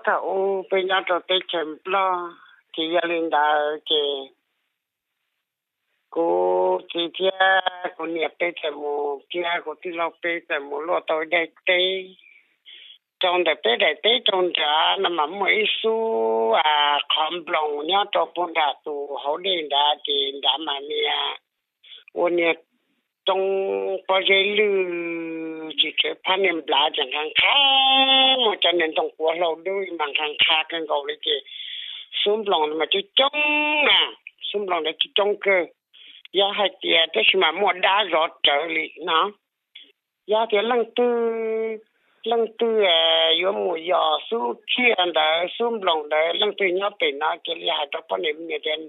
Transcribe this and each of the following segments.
Thaum ub peb nyob rau teb chaws Nplog, ces yog li ntawd ces kuv txiv thiab kuv niam peb txawm mus thiab kuv tij laug peb txawm mus luaj tau daim teb. Rau ntawm peb daim teb rau nrad no mas muaj ib xub qhov nploos nyob rau puag nram tus hauv dej nrad, ces nrad mas niag ua niag roob pob zeb lwj tsis tsev phab niag nplav ces nqhas nqhas, muaj cov niag ntoo quav hlau dub mas nqhas nqhas kawg nkaus li ces xub nploos mas coob coob na, xub nploos ntawd coob coob kawg. Yog hais tias tab sis mas muaj dab zov rawv li no, yog tias leej twg, leej twg yuav mus yos xub ciaj ntawd xub nploos ntawd, leej twg nyob pem no cia li hais rau poj niam me nyuam tias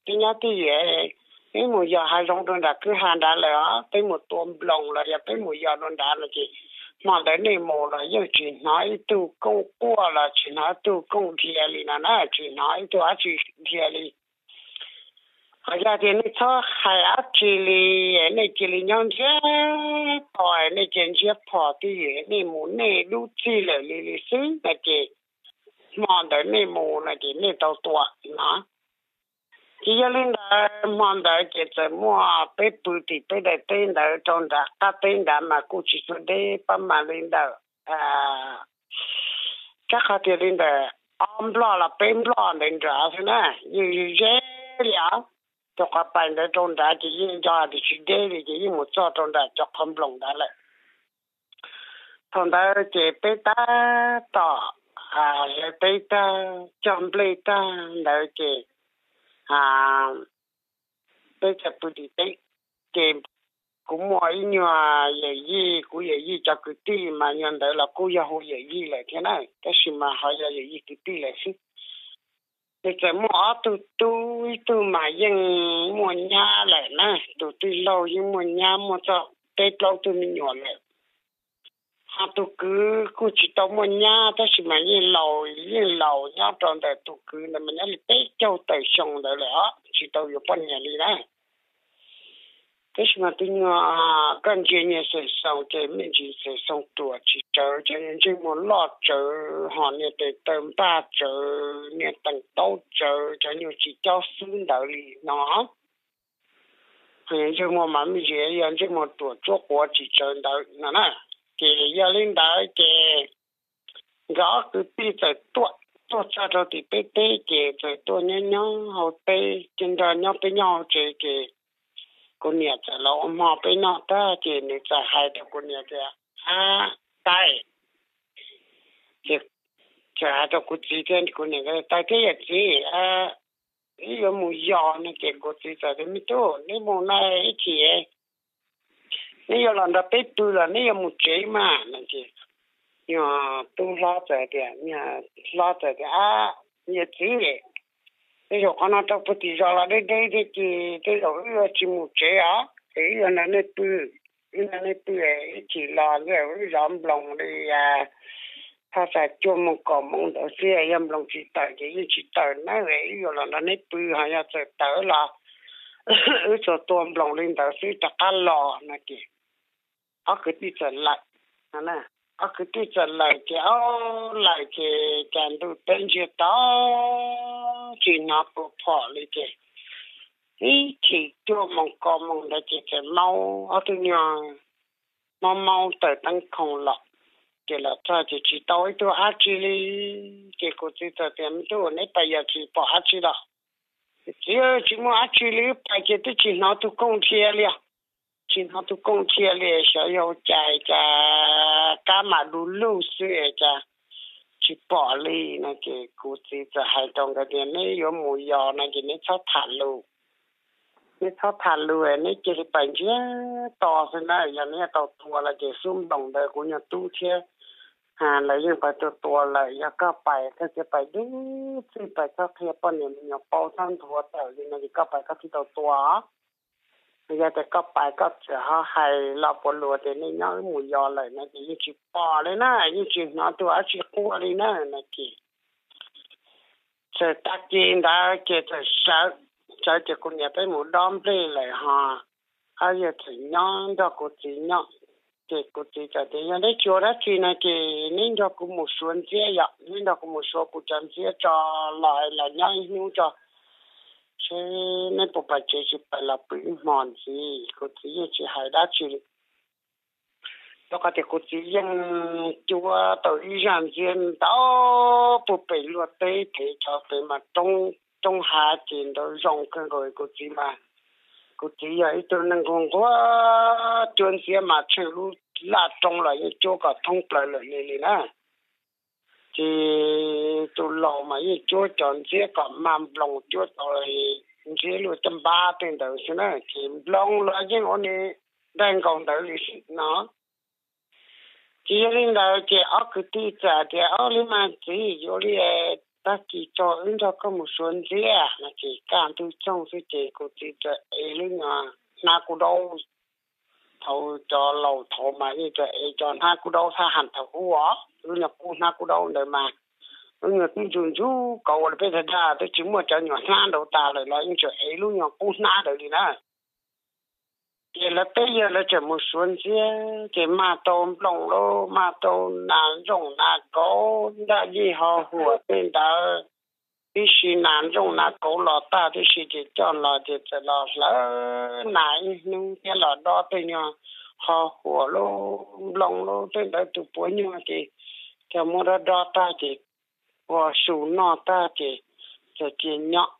peb nyob twj ywm, peb mus yos hav zoov rau nram kwj ha nrad lawm os, peb mus tua nploos los yog peb mus yos rau nrad no ces hmo ntawd nej mus los yeej tsis hnov ib tug kooj quaj los tsis hnov ib tug kooj dhia li no na, tsis hnov ib tug dab tsi dhia li. Ho yog tias nej txhob hais dab tsi li, nej cia li nyob ntsiag to, nej cia ntsiag phom twj ywm, nej mus nej dub txig lawm li li xwb no ces hmo ntawd nej mus no ces nej tau tua no. Ces yog li ntawd hmo ntawd ces txawm muaj peb pw tim peb daim teb ntawd rau nram qab teb nrad mas kuj tsis tshua deb pab mas li ntawm, rab qhov tias li ntawm ob nplog los peb nplog ntawd nrad xwb na, yeej ze li os. Rau qhov pais ntawd rau nrad ces yeej nco tias tsis deb li ces yeej mus txog rau nram cov qhov nploos ntawd lawm. Thaum ntawd ces peb tab tom hlawv teb tag cog nplej tag ntawd ces peb txawm pw tim teb. Ces kuv muaj ib nyuag yawm yij, kuv yawm yij cov kwv tij mas nyuag ntawd los kuj yog hu yawm yij lawm thiab na, tab sis mas ho yog yawm yij kwv tij lawm xwb. Ces txawm muaj ob tug tub, ib tug mas yeej muaj nyab lawm na, tus tij laug yeej muaj nyab muaj txog peb plaub tug me nyuam lawm. Ho tus kwv kuj tsis tau muaj nyab tab sis mas yeej laus, yeej laus nyob rau ntawm tus kwv ntawd mas nyob li peb caug tawm xyoo ntawd lawm os, tsis tau yuav poj niam li na. Tab sis mas tus nyuag, koj ntsia niag xeem Xoo ces me ntsis xeem Xoo ruam tsis tsawv, cov niag ntsej muag loj tsawv ho niag tes taw npaj tsawv, niag teem taub tsawv, cov nyuag tsis cob xwb ntawd li no. Ho yog ntsej muag mas me ntsis yog ntsej muag ruam tsuab quav tsis tsawv ntawd no na. Ces yog li ntawd ces nkawd ob kwv tij txawm tuaj, tuaj txog rau tim peb teb ces txawm tuaj nyob nyob hauv teb, ces nrog nyob peb nyob hauv tsev ces kuv niam txawm los ua hmo peb noj tag ces nws txawm hais rau kuv niam tias, Ab, Tais, ces txawm hais rau kuv txiv thiab kuv niam, Tais thiab yawm txiv, wb yuav mus yos no. Ces kuv txiv txawm tias, Me tub, neb mus no ib chim neb yuav los nrog peb pw los neb yuav mus tsev mas no. Ces nyuag tub hlob txawm tias, nyuag hlob txawm tias, Ab, yawm txiv, tej zaum qhov no rau puag tim zos los deb deb thiab ces tej zaum wb yuav tsis mus tsev os, es wb yuav nrog nej pw. Wb nrog nej pw ib chim los wb zov nploos li thaj tsam cuaj moos kaum moos ntawd xwb, yog nploos tsis tawm ces yeej tsis tawm nawb, wb yuav los nrog neb pw, ho yog txawm tawm los wb tsuas tua nploos li ntawd xwb rov qab los no. Ces ob kwv tij txawm lawm, ob kwv tij txawm lawm ces, o, lawm ces cas ntuj teb ntsiag to tsis hnov tua phom li ces ib chim cuaj moos kaum moos ntawd ces txawm maub, ob tug nyuag maub maub tawm teeb khoom los. Ces los txog ces tsis tau ib tug dab tsi li. Ces kuv txiv txawm tias, Me tub, neb pais yos tsis pom dab tsi los? Txiv, tsis muaj dab tsi li, wb pais ces twb tsis hnov tus kooj dhia li os. Tsis hnov tus kooj dhia li, xyov yog ua cas cas kab mam du lug xwb cas tsis pom li no. Ces kuv txiv txawm hais rau nkawd tias, Neb yuav mus yos no ces neb txhob tham lus. Neb txhob tham lus, neb cia li pais ntsiag to xwb na. Yog neb yuav tau tua los ces xub nploos ntawd kuv nyuag tub thiab lawv yeej pais tua tua lawm. Yog koj pais koj cia pais dub txig, pais txhob qhia poj niam me nyuam paub, txhob nthuav tawm li no ces koj pais koj thiaj tau tua. Yog tias koj pais koj txawm ho hais lo puav luas tias nej nyob wb mus yos lawm no ces yeej tsis pom li na, yeej tsis hnov tus dab tsi quaj li na no. Ces txawm tag kis ntawd ces txawm sawv, sawv ces kuv niam peb mus dob nplej lawm ho ob yawg txawm nyob nrog kuv txiv nyob. Ces kuv txiv txawm tias, Yog neb tsis ua dab tsi no ces neb nrog kuv mus suav ntxiab yom, neb nrog kuv mus suav kuv cov ntxiab tso, los los nyob ib hnub tso, seb neb puas pais tsev, tsis pais los pw ib hmo ntxiv. Kuv txiv yeej tsis hais dab tsi li. Rau qhov tias kuv txiv yeej cuab tau ib zaj ntxiab ntau puag pem luag teb, pem cov pem mas roob, roob hav ces ntawd zoo kawg nkaus. Kuv txiv mas, kuv txiv yog ib tug neeg nquag nquag, cuab ntxiab mas tsheej lub laj roob los yeej cuab kom thoob plaws lawm li li na. Ces tus laus mas yeej cuab cov ntxiab kom mag nploos, cuab tau ntxiab luaj caj npab tej ntawd xwb na, ces nploos los yeej ua li daig nkaus ntawd li xwb no. Ces yog li ntawd ces ob kwv tij txawm tias, Au li mas txiv, yuav li, tag kis tso wb nrog koj mus suav ntxiab no. Ces kaj ntug txoog xwb ces kuv txiv txawm ev lub nyuag hnab kuj daub. Thaum cov laus thaud mas yeej txawm ev cov hnab kuj daub thab ham thaum ub os, lub nyuag qub hnab kuj daub ntawd mas lub nyuag tib ntsuj ntsuj kauv ua li peb dag dag, twb tsis muaj cov nyuag hnab nraud tas lawm los yeej tseem ev lub nyuag qub hnab ntawd li na. Ces lawv peb yawg lawv tseem mus suav ntxiab ces mag tau nploos lauj, mag tau nas nrooj nas kauv, ntaj yij ho huam tej ntawd tib si, nas nrooj nas kauv los tag tib si ces coj los ces txawm los hlawv nas ib hnub thiab los dob tej nyuag ho huam lauj, nploos lauj, tej ntawd tus puav nyuag ces txawm muab dob dob tag ces ua su noj tag ces txawm cia nyob.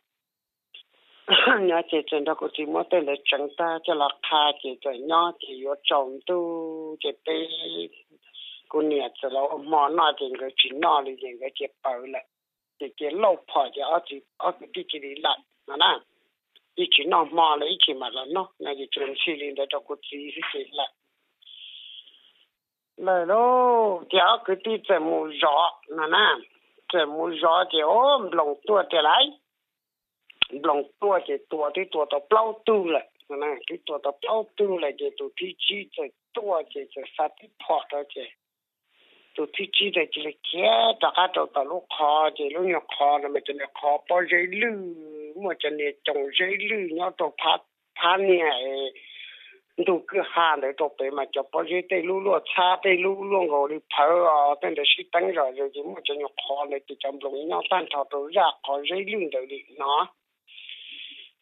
Nyob ces txawm nrog kuv txiv muab tej ntawd tseev tag coj los qha ces txawm nyob ces yuav tsaus ntuj ces peb, kuv niam txawm los ua hmo noj ces nkawd tsis noj li ces nkawd cia pawv lawm. Ces cia lauj phom ces ob kwv tij cia li lawm no na. Yeej tsis noj hmo li, ib chim mam los noj no ces tsuas ntxhi li ntawd rau kuv txiv xwb ces lawm. Lawm lauj, ces ob kwv tij txawm mus zov no na. Txawm mus zov ces o, nploos tuaj tiag lauj. Nploos tuaj ces tua twb tua tau plaub tug lawm, twb tua tau plaub tug lawm ces tus thib tsib txawm tuaj ces txawm xa tib phom rau ces tus thib tsib txawm cia li khiav rov qab rau tom lub qhov ces lub nyuag qhov no mas cov niag qhov pob zeb lwj, muaj cov niag coos zeb lwj nyob rau phab niag ntug kwj ha ntawd rau pem mas cov pob zeb tej lub luaj txhab tej lub luaj nkaus li phawv os, tej ntawd sib teeb zom zaws ces muaj cov nyuag qhov ntawd ces cov nploos nyob tag nrho rau zaj qhov zeb lwj ntawd li no.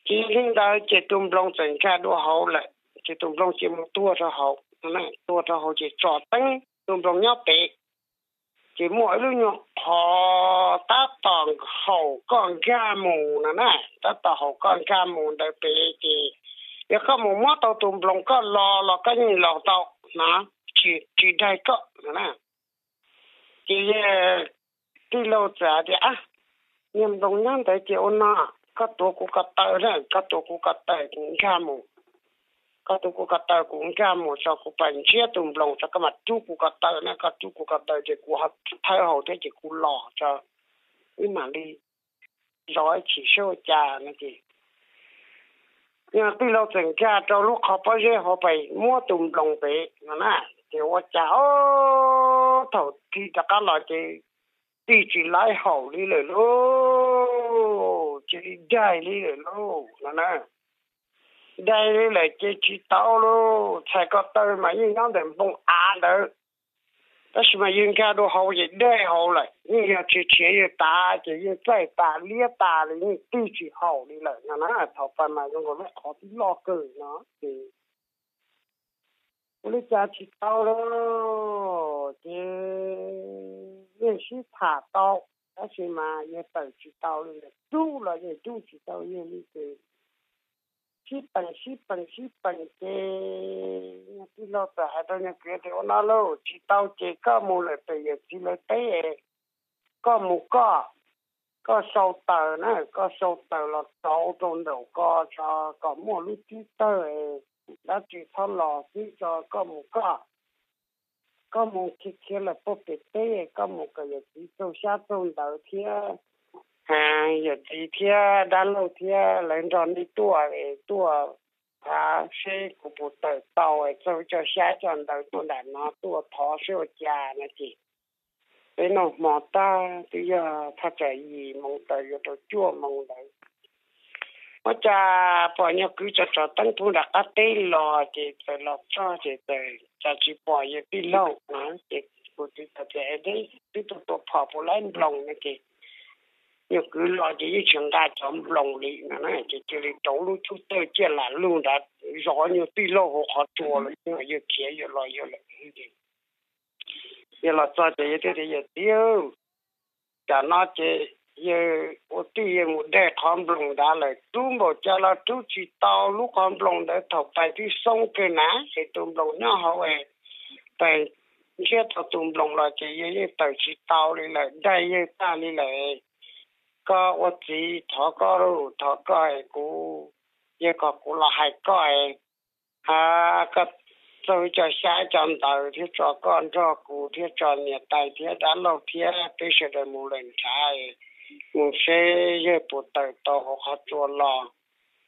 Ces li ntawd ces tus nploos txawm nkag dua hauv lawm ces tus nploos cia mus tuag rau hauv, tuag rau hauv ces tso teeb tus nploos nyob pem. Ces muaj ib lub nyuag qhov tab tom haum koj nkag mus no na, tab tom haum koj nkag mus ntawd pem ces yog koj mus muab tau tus nploos koj los los koj yeej los tau no, tsis daig koj no na. Ces tij laug txawm tias, Niag nploos nyob ntawd ces ua no, koj tuav kuv ko taw na, koj tuav kuv ko taw kuv nkag mus, koj tuav kuv ko taw kuv nkag mus tso, kuv pais ntsiab tus nploos tso, koj mam rub kuv ko taw na, koj rub kuv ko taw ces kuv ho thawb hauv thiab ces kuv los tso, wb mam li zov ib chim seb ua cas no ces tij laug txawm nkag rau lub qhov pob zeb hauv pais muab tus nploos pem no na. Ces ua cas o, thaum tig rov qab los ces tig tsis laib haum li lawm lauj, cia li daig li lawm lauj no na. Daig li lawm ces tsis tau lauj, txhais ko taw mas yeej nyob ntawm npoo av ntawd, tab sis mas yawg nkag dua hauv ces daig hauv lawm, yeej yog tsis nrhiav yawg tas ces yeej txaij tas liab tas li, yeej tig tsis haum li lawm no na. Thaum pais mas zoo nkaus lub qhov twb loj kawg no ces ua li cas tsis tau lauj, ces yeej sib tham tau, tab sis mas yawg tawm tsis tau li, rub los yawg rub tsis tau yawg li ces sib peem sib peem sib peem ces tij laug txawm hais rau nyuag kwv tias, Ua no lauj, tsis tau ces koj mus lawm pem yawm txiv lawv teb, koj mus koj, koj sau taws na, koj sau taws los rauv rau nraum ko tso, kom muaj lub tib tawg, dab tsi txhob los xwb tso, koj mus koj. Koj mus khiav khiav lawm puag pem teb, koj mus kom yawm txiv txaug xyab txaug ntawv thiab, yawm txiv thiab dab laug thiab lawv nrog nej tuaj, tuaj thav seb kuv puas tawm tau, txaug cov xyab cov ntawv tuaj nram no tuaj thov seb ua cas no ces peb noj hmo tag twb yog thaj tsam yim moos tawm yuav rau cuaj moos ntawd. Ua cas pom nyuag kwv tso tso teeb pub nram qab teb los ces txawm los txog ces txawm cas tsis pom yawg tij laug no ces kuv txiv txawm tias, Twb tuaj tua phom puas laib nploos no ces nyuag kwv los ces yeej tsis nqa cov nploos li no ces cia li rauv lub cub tawg ciaj lam lug nrad zov nyuag tij laug hauv qhov tsua los yawg khiav yawg los yawg lawm. Yawg los txog ces yawg thiaj tias, Yawm txiv, tam no ces yawg ua tij yawg mus daig qhov nploos nrad lawm, rub npaum cas los rub tsis tau lub qhov nploos ntawd, thaum pais twb xoob kawg na, es tus nploos nyob hauv es pais ntshiab tau tus nploos los ces yawg yeej tawm tsis tau li lawm, daig yawg tag li lawm. Koj ua txiv thov koj, thov koj es kuv, yawg kom kuv los hais koj es koj txaug ib co xyab ib co ntawv thiab tso koj nrog kuv thiab tso niam tais thiab dab laug thiab peb sawv daws mus lawm nrad, mus seb yawg puas tawm tau hauv qhov tsua los.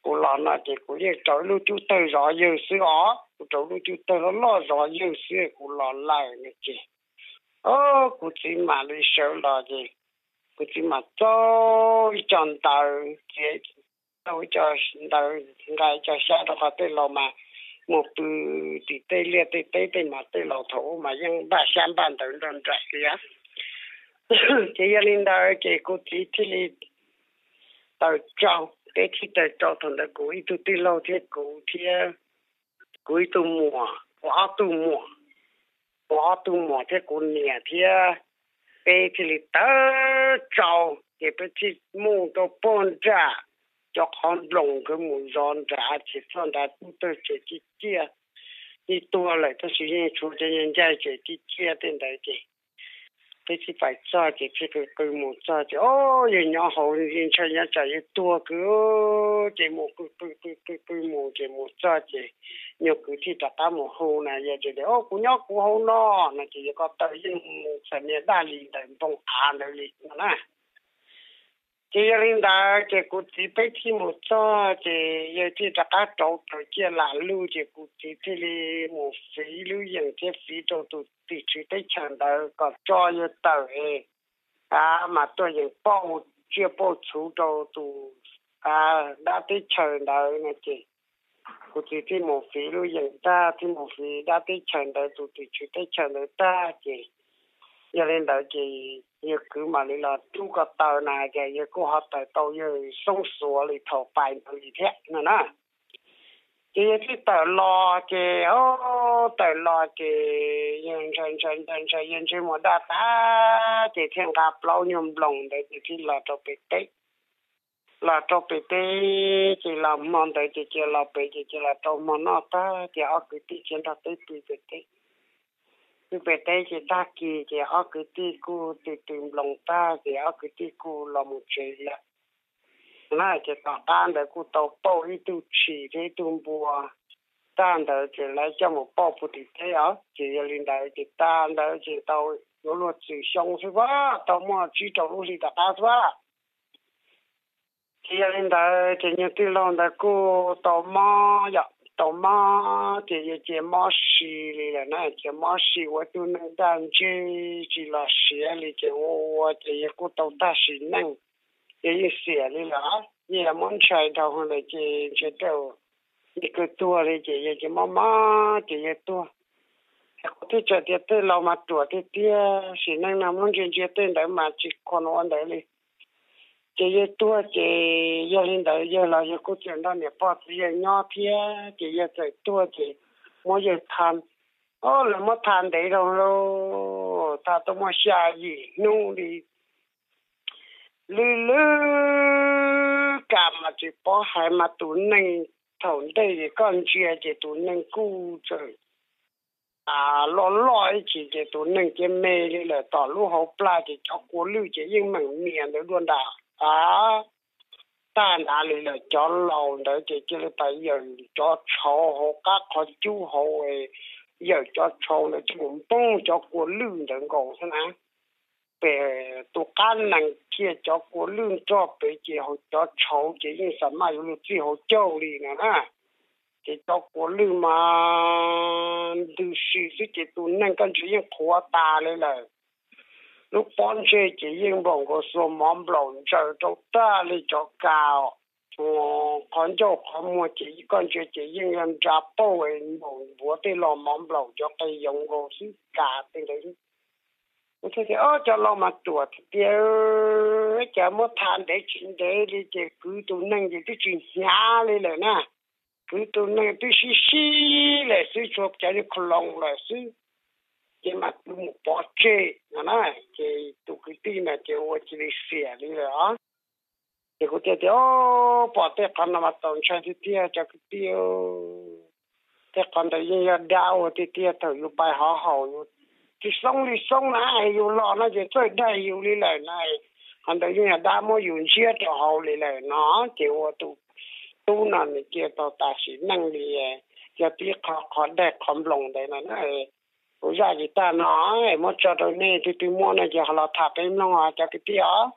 Kuv los no ces kuv yeej rauv ib lub cub tawg zov yawg xwb os, kuv rauv lub cub tawg loj loj zov yawg xwb kuv los lawm no ces, o, kuv txiv mam li sawv los ces kuv txiv mam txaug ib co ntawv, txiav tau ib co ntawv, nqa ib co xyab rau qhov tej laus mas mus pw tim tej liaj tej teb tej mas tej laus thaum ub mas yeej npaj xyab npaj ntawv nrog nraim li. Ces yog li ntawd ces kuv txiv thiaj li taws tsau, peb thiaj taws tsau. Thaum ntawd kuv ib tug tij laug thiab kuv thiab kuv ib tug muam, kuv ob tug muam, kuv ob tug muam thiab kuv niam thiab peb thiaj li taws tsau, ces peb thiaj mus rau pog nram cov qhov nploos nkawd mus zov nrad, ces txog nrad cub tawg tseem ciaj ciaj, yeej tuag lawm tab sis yeej tshuav cov ncaj tseem ciaj ciaj tej ntawd ces peb thiaj pais txog ces thiaj qw qw mus txog ces, o, yawg nyob hauv, ntshai nyob tsam yawg tuag kwv, ces mus qw qw qw qw qw mus ces mus txog ces nyuag kwv thiaj rov qab mus hu na, yawg tias, O, kuv nyob kuv hauv no, no ces yawg ko taw yeej mus txhais niag daj li ntawm npoo av ntawd li no na. Ces yog li ntawd ces kuv txiv peb thiaj mus txog ces yawg thiaj rov qab rauv taws ciaj lam lug ces kuv txiv thiaj li mus fiv lub yeem thiab fiv rau tus tim tswv teb chaws ntawd kom tso yawg tawm es mas tuaj yeem pauj tsiaj pauj txhuv rau tus dab teb chaws ntawd no ces kuv txiv thiaj mus fiv lub yeem tag thiaj mus fiv dab teb chaws ntawd tus tim tswv teb chaws ntawd tag ces yog li ntawd ces yawg kwv mam li los rub ko taw na ces yawg kuj ho tawm tau yawg xoob xuav li thaum pais ntawd li thiab no na. Ces yawg thiaj tawm los ces, o, tawm los ces yawg ntshai ntshai ntshai ntshai yawg ntsej muag daj tag ces thiaj nqa plaub nyuag nploos ntawd ces thiaj los rau pem teb. Los rau pem teb ces los hmo ntawd ces cia los pem ces cia los rau hmo noj tag ces ob kwv tij cia nrog peb pw pem teb. Pw pem teb ces tag kis ces ob kwv tij kuj tws tws nploos tag ces ob kwv tij kuj los mus tsev lawm na. Ces tom qab ntawd kuj tau pauj ib tug tshis thiab ib tug npua tag ntawd ces lawv coj mus pauj puag tim teb os. Ces yog li ntawd ces tag ntawd ces tau yuav luag txwm xyoo xwb pab, tau muaj tsib rau lub hli tom qab xwb pab. Ces yog li ntawd ces nyuag tij laug ntawd kuj tau mob yom, tau mob ces yawg cia mob si li lawm na, cia mob si ua ib tug neeg daj ntseg tsis los siav li ces ua ua ces yawg kuj tau tag sim neej. Ces yeej xiam li lawm, yeej muab ntshai dhau lawm ces ntshe tej yawg kawg tuag li ces yawg cia mob mob ces yawg tuag. Qhov twg txawm tias tej laus mas ruam tiag tiag, sim neej no muab ntsia ntsia tej ntawd mas tsis khuam ua ntawd li. Ces yawg tuag ces yog li ntawd yawg los yawg kuj tseem nrog niam pog txiv yawg nyob thiab ces yawg txawm tuag ces muab yawg tha, o, lawv muab tha ntev dhau lawm, tha tuaj muaj xya yim hnub li. Lwj lwj kam mas tsis paub hais mas tus neeg thaum ntej es koj ntsia ces tus neeg kuj tseem loj loj ib chim ces tus neeg cia me li lawm, tom lub hauv plag ces cov kua lwj ces yeej meem mias ntawd dua nram tag nrad li lawm. Cov laus ntawd ces cia li pais yawm cov tshauv hauv qab qhov cub hauv, yawm cov tshauv ntawd coj mus npoog cov kua lwj ntawd nkaus xwb na. Pem tus qab nees kiag cov kua lwj nrog pem ces cov tshauv ces yeej xam maj yuav luag txij hauv caug li no na. Ces cov kua lwj mas ntws si xwb ces tus neeg koj ntsia yeej qhuav tas li lawm. Lub pob ntseg ces yeej nplaum nkaus xuas mov nplaum ntsaws rau tag li cov kas os. qhov ncauj qhov muag ces koj ntsia ces yeej yog nra pauj npaum npuav tej los mov nplaum cov qe yoov nkaus xwb, kav tej ntawd. Kuv thiaj tias, Ob, cov laus mas ruam tiag tiag, cas muab tham ntev tsis ntev li ces kwv tus neeg ces twb tsis hnyav li lawm na. Kwv tus neeg twb sib sib lawm xwb, tshuav cov niag khoo loos lawm xwb, ces mam kwv mus pov tseg no na. Ces tus kwv tij na ces ua cia li xiam li lawm os. Ces kuv thiaj tias, Ob, pom tej qhov no mas txaus ntshai tiag tiag cov kwv tij. Tej qhov ntawd yeej yog dab ua tiag tiag, thaum yus pais hov haus yus tsis xoob li xoob na, yus los no ces txawj daig yus li lawm na. Qhov ntawd yeej yog dab muab yus ntsiab rau hauv li lawm no. Ces ua tus tub no nws cia tau tas sim neej li, yog tib qho qhov daig qhov nploos ntawd no na. Kuv zaj tsis tag no, muab tso rau nej, twg twg muaj no ces ho los tham peb mloog os cov kwv tij os.